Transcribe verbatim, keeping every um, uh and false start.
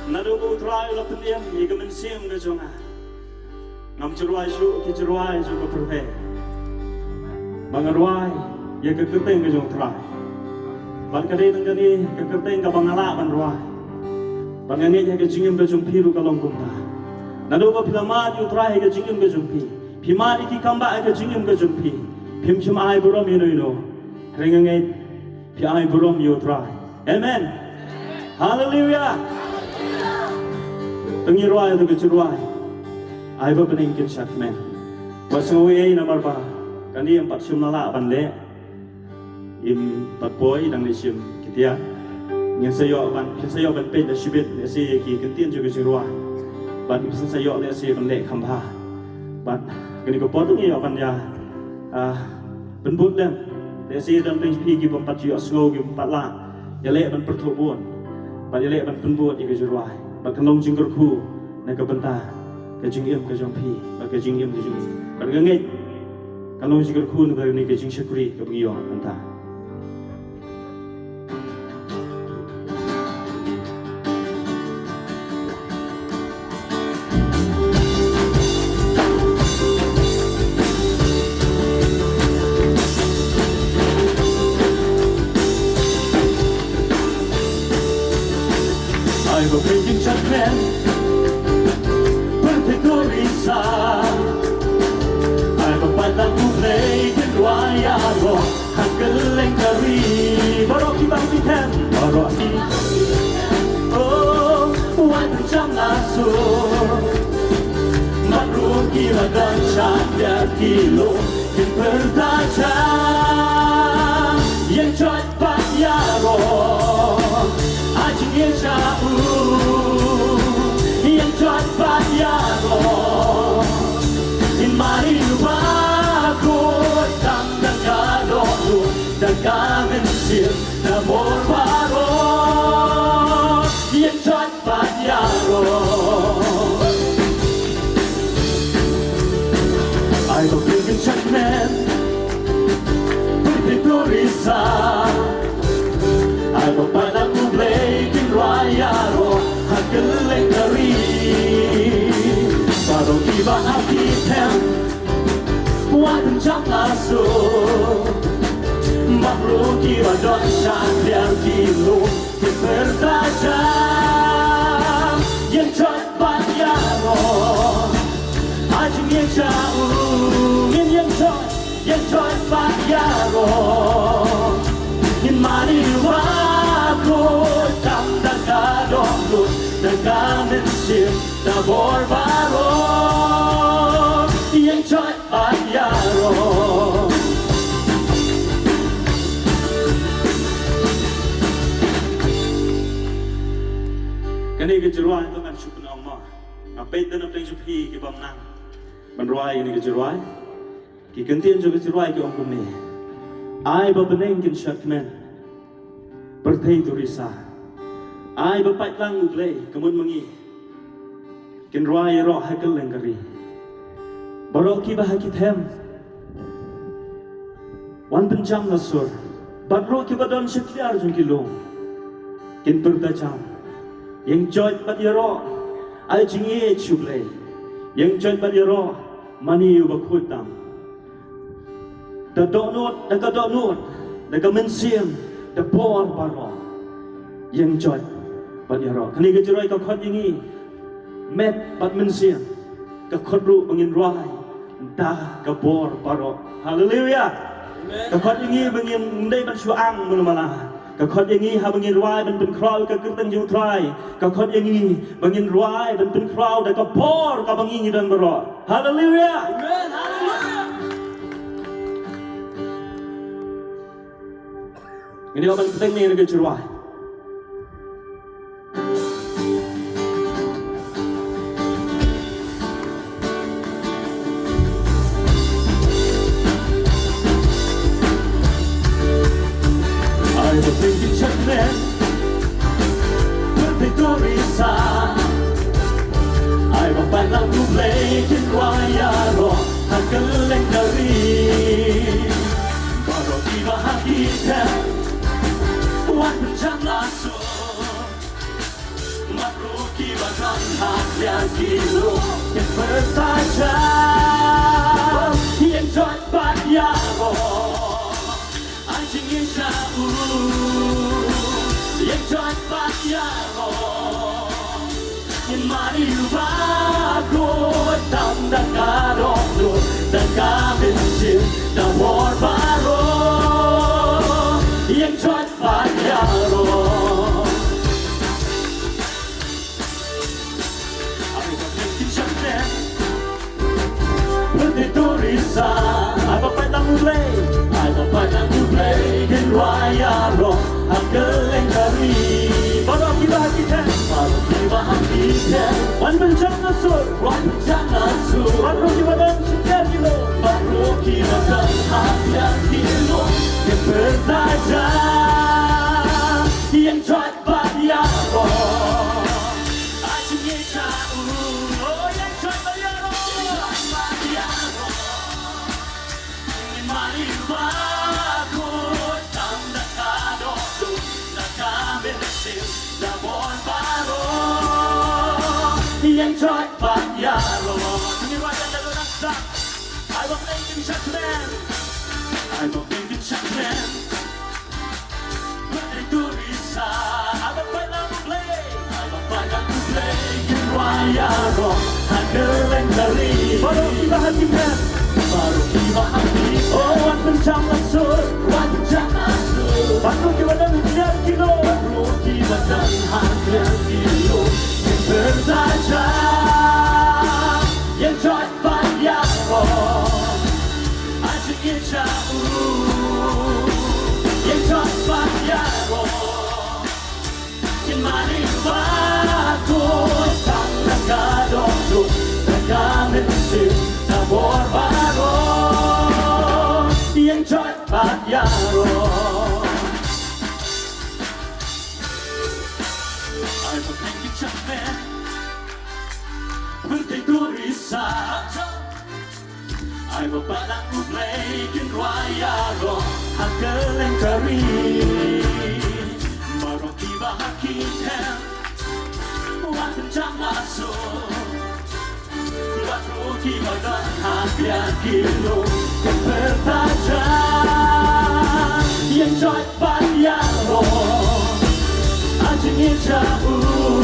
Naduh ba U Trai u la pynim ïa ka mynsiem ka jong nga, ngam ju rwai shuh ki jingrwai jong ka pyrthei. Ba nga rwai ïa ka kyrteng ka jong U Trai. Bad ka dei tang kane ka kyrteng kaba nga lah ban rwai. Bad nga ngeit ha ka jingim ka jong phi ruh ka long kumta. Naduh ba phi la mad ïa U Trai ha ka jingim ka jong phi, phi mad ïa ki kambah ha ka jingim ka jong phi, phim shym ai burom ïano ïano. Hynrei nga ngeit phi ai burom ïa U Trai. Amen. Haleluya. To ngin rwai ïa ka jingrwai, Ai ba bneng kin shad kmen. Wat sngew ei ei namar ba kane ym pat shym la lah ban leh. Ym pat poi, dang leh shim ki tiar. Ngin sa ïoh ban, ngin sa ïoh ban peit da shibit lehse ïa ki kyntien jong ka jingrwai. Bad ngin sa ïoh lehse ban leh kham bha. Bad kane ka por ngin ïoh ban ïa, ah, pynbud lem. Lehse don phi ki bym pat ïohsngew, ki bym pat lah ïaleh ban pyrthuh bun. Bad ïaleh ban pynbud ïa ka jingrwai. Bad kan long jingkyrkhu na ka bynta ka jingim ka jong phi bad ka jingim ka jong ngi. Bad nga ngeit kan long jingkyrkhu na ka, na ka jingshakri kaba ngi ïoh mynta. Ai ba phi kin shad kmen, pyrthei to risa. Ai ba paidlang U Blei kin rwai ïaroh ha kylleng ka ri. Baroh kiba ha ki them, baroh ki, oh, wat pynjam la sur. Bad ruh kiba don sha ki lum kin pyrta, ïeng joit bad ïaroh ha jingïaid sha U. Ïeng joit bad ïaroh, ngin mane U Bakhuid tam da ka dohnud, da ka mynsiem, da bor baroh. Ïeng joit bad ïaroh. Ai ba phi kin shad kmen, pyrthei to risa. Ai ba paidlang U Blei kin rwai ïaroh ha kylleng ka ri. Baroh kiba ha ki them, wat pynjam la sur. Bad ruh kiba don sha ki lum kin pyrta, ïeng joit bad ïaroh ha jingïaid sha U. Ngin ïeng joit, ïeng joit bad ïaroh. Ngin mane U Bakhuid tam da ka dohnud, da ka mynsiem, da bor baroh. Ïeng joit bad ïaroh. Kane ka jingrwai to ngan shu pynong mo. Nga peit da na pdeng jong phi ki bym nang ban rwai kane ka jingrwai. Ki kyntien jong ka jingrwai ki ong kumne: Ai ba bneng kin shad kmen, pyrthei to risa. Ai ba paidlang U Blei ka mon ma ngi kin rwai ïaroh ha kylleng ka ri. Baroh kiba ha ki them, wan pynjam la sur. Bad ruh kiba don sha ki liar jong ki lum kin pyrta, ïeng joit bad ïaroh ha jingïaid sha U Blei. Ïeng joit bad ïaroh, mane U Bakhuid tam da dohnud, da ka dohnud, da ka mynsiem, da bor baroh. Ïeng joit bad ïaroh. Kane ka jingrwai ka khot ïa ngi met bad mynsiem. Ka khot ruh ba ngin rwai da ka bor baroh. Haleluya. Amen. Ka khot ïa ngi ba ngim dei ban shu ang mano mala. Ka khot ïa ngi haba ngin rwai ban pynkhraw ïa ka kyrteng jong U Trai. Ka khot ïa ngi ba ngin rwai ban pynkhraw da ka bor kaba ngi ngi don baroh. Haleluya. Amen. Haleluya. Ngin ïa ban pynthei ïa ka jingrwai. Ai ba phi kin shakri, pyrthei to risa. Ai ba paidlang U Blei kin rwai ïaroh ha kylleng ka ri. Baroh kiba ha ki them, wat pynjam la sur. Ruh kiba don ha ki kilo kin pyrta ja, ïeng joit bad ïaroh. Ai jingïaroh, ïeng joit bad ïaroh. Ngin mane ïa u baroh tam da ka dohnud, da ka mynsiem, da bor baroh. Ïeng joit bad ïaroh. Ai ba peit lang U Blei, ai ba peit lang U Blei, kin rwai ïaroh ha kylleng ka ri. Baroh kiba ha ki khet, baroh kiba ha ki khet, wan pynjah na sur, wan pynjah na sur. Baroh kiba don shiteng kilo, baroh kiba don ha ki kilo, kin pyrta ja, ïeng joit bad ïaroh. Ai jingïaroh, oh, ïeng joit bad ïaroh. Ïeng joit bad ïaroh. Ngin mane ïa u baroh tam da ka dohnud, da ka mynsiem, da bor baroh. Ïeng joit bad ïaroh. Ngin rwai ïa ka dohnud sa. Ai ba peit kin shakmen. Ai ba peit kin shakmen. Peit lang U Blei, ai ba peit lang U Blei, kin rwai ïaroh ha kylleng ka ri. Baroh kiba ha ki khet, baroh kiba ha ki khet, oh, wan pynjah na sur, wan pynjah na sur. Baroh kiba don ha ki kilo, baroh kiba don ha ki kilo, kin pyrta ja, ïeng joit bad ïaroh. Ai jingïaroh, ïeng joit bad ïaroh. Ngin mane ïa u baroh tam da ka dohnud, da ka mynsiem, da bor baroh. Ïeng joit bad ïaroh. Ai ba peit kin shakmen. Peit lang U Blei sa. Ai ba peit lang U Blei, kin rwai ïaroh ha kylleng ka ri. Baroh kiba ha ki khet, wan pynjah na sur. Baroh kiba don ha ki kilo, kin pyrta ja, ïeng joit bad ïaroh. Ai jingïaroh,